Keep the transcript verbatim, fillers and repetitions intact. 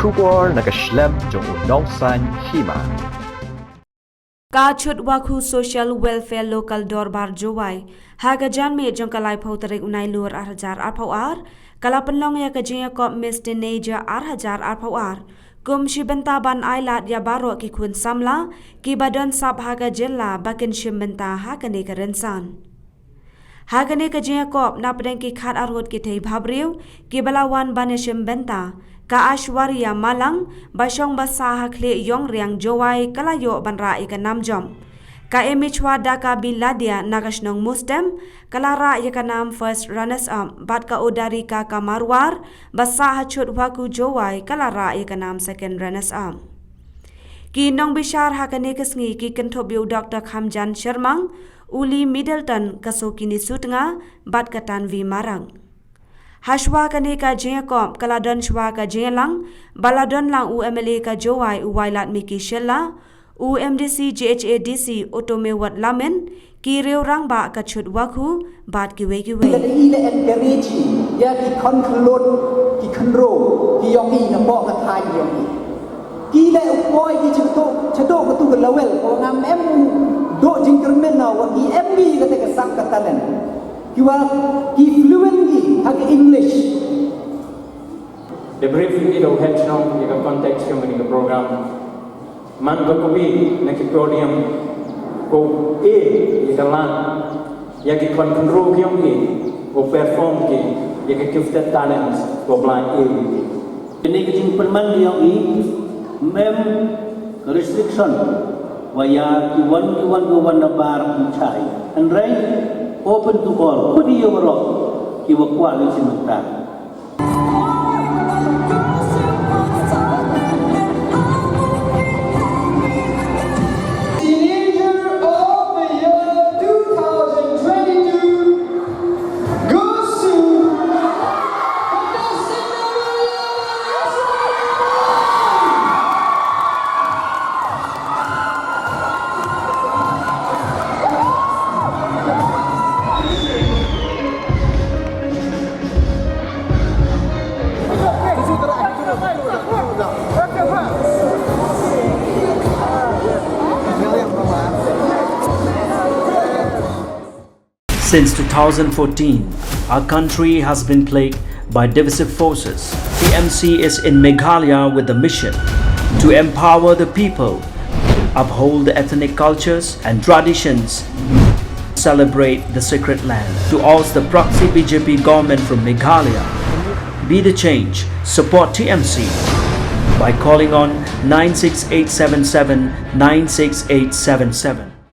Khubor na ka shlem jong u Nongsaiñ Hima. Ka Chutwakhu Social Welfare Local Dorbar Jowai ha ka janmiet jong ka laiphew tarik u Nailur ar hajar arphew ar ka la pynlong ïa ka jingïakop Miss Teenager ar hajar arphew ar kum shi bynta ban ailad ïa baroh ki khun samla kiba don sap ha ka jylla ba kin shim bynta ha kane ka rynsan. Ha kane ka jingïakop na pdeng ki khat arngut ki thei bhabriew kiba la wan ban ïashim bynta, ka Aishwarya Malang ba shong ba sah ha Khlieh Ïongriang Jowai ka la ïoh ban rah ïa ka nam jop. Ka Emichwa Daka Biladia na ka shnong Mustem ka la rah ïa ka nam first runners up bad ka Udarika Kamarwar ba sah ha Chutwakhu Jowai ka la rah ïa ka nam second runners up. Ki nongbishar ha kane ka sngi ki kynthup ïa u Doctor Khamjan Shermang, u Lee Middleton, ka Sokini Sutnga bad ka Tanvi Marak. Hashwa kane ka jingïakop ka la don shwa ka jingïalang ba la don lang u M L A ka Jowai u Wailadmiki Shylla, u M D C J H A D C u Tomewat Lamin, ki riew rangbah ka Chutwakhu bad kiwei kiwei. Ki la encourage ïa ki khun khynlot ki khynro ki ïong i na poh ka thaiñ ïong i. Ki la u poi ki chadok chadok ka tu ka lawel ko ngam em do jingkyrmen na wa ki em ki ka te ka sak ka talent. Ki wa ki fluent ki ha ka English. The brief ito head song ïa ka context ïong ïa ka program. Man ka kawei na ki podium ko e ïa ka lan ïa ki khun khynro ki ïong ki ko perform ki ïa ka gifted talents ko bla e ïong ki. Kane ka jingpynman ïong i mem restriction wa ïa ki wan ki wan ki wan na bar ki chai. Hynrei open to all. Kudi ïa warok ki wa kwah ki chim ta. Teenager of the Year two thousand twenty-two goes to Vanessa Maria. Since two thousand fourteen, our country has been plagued by divisive forces. T M C is in Meghalaya with the mission to empower the people, uphold the ethnic cultures and traditions, celebrate the sacred land. To oust the proxy B J P government from Meghalaya, be the change, support T M C by calling on nine six eight seven seven nine six eight seven seven.